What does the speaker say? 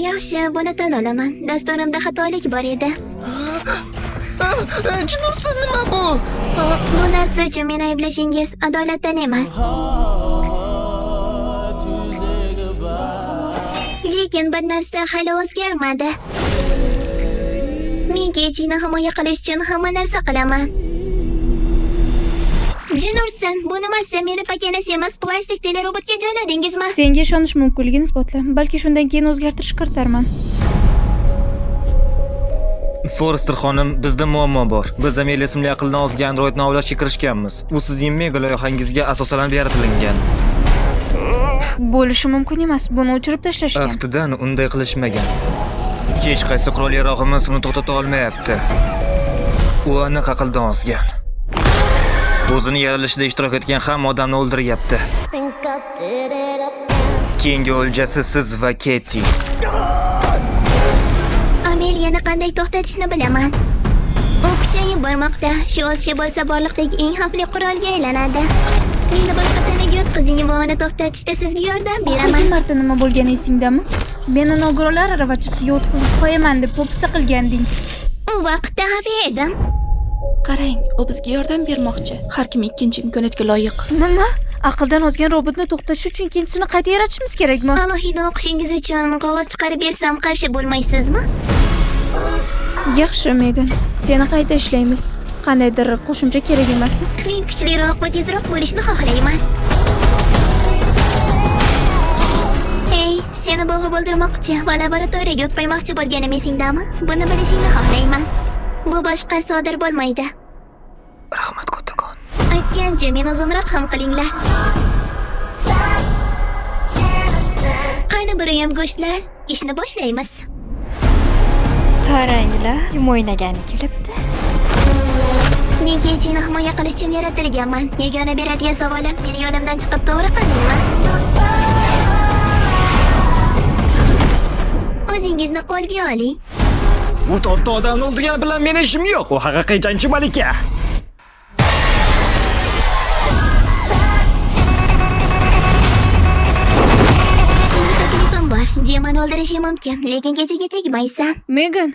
Yaxshi, buni tan olaman. Dasturimda xatolik bor edi. Jinursin, nima bu? Bu narsa uchun meni ayblashingiz adolatdan emas. Lekin bir narsa hali o'zgarmadi. Men Ketini himoya qilish uchun hamma narsa qilaman. Jinursin, bu nimasi? Meni pakana semiz plastik telerobotga joyladingizmi? Senga ishonish mumkinligini isbotla. Balki shundan keyin o'zgartirish kiritarman. Forrester xonim, bizda muammo bor. Biz Amelia ismli aqldan ozgan androidni ovlashga kirishganmiz. U sizning mega loyihangizga asosan yaratilgan. Bo'lishi mumkin emas. Buni o'chirib tashlashgan. Aftidan unday qilishmagan. Hech qaysi qurol yarog'imiz uni to'xtata olmayapti. U aniq aqldan ozgan. O'zini yaralishida ishtirok etgan hamma odamni o'ldiryapti. Keyingi o'ljasi siz va Keti. Ameliyani qanday to'xtatishni bilaman. U kuchayib bormoqda. Shu o'zicha bo'lsa borliqdagi eng xavfli qurolga aylanadi. Meni boshqa tanaga yotqizing va uni to'xtatishda sizga yordam Oxirgi beraman. marta nima bo'lgani esingdami? Meni nogironlar aravachasiga o'tqizib qo'yaman deb po'pisa qilganding. U vaqtda xafa edim. Qarang, u bizga yordam bermoqchi. Har kim ikkinchi imkoniyatga loyiq. Nima? Aqldan ozgan robotni to'xtatish uchun ikkinchisini qayta yaratishimiz kerakmi? Alohida o'qishingiz uchun qog'oz chiqarib bersam qarshi bo'lmaysizmi? Yaxshi, Megan. Seni qayta ishlaymiz. Qandaydir qo'shimcha kerak emasmi? Men kuchliroq va tezroq bo'lishni xohlayman. Hey, seni bo'g'ib o'ldirmoqchi va laboratoriyaga o't qo'ymoqchi bo'lganim esingdami? Buni bilishingni xohlayman. Bu boshqa sodir bo'lmaydi. Rahmat kattakon. Aytgancha meni uzunroq ham qilinglar. Qani bir uyum go'shtlar, ishni boshlaymiz. Qaranglar, kim o'ynagani kelibdi. Men Ketini himoya qilish uchun yaratilganman. Yagona beradigan savolim, meni yo'limdan chiqib to'g'ri qildingmi? O'zingizni qo'lga oling. U to'rtta odamni o'ldirgani bilan meni ishim yo'q. U haqiqiy jangchi malika. Senga taklifim bor. Demon o'ldirishi mumkin, lekin kechaga tegmaysan. Megan.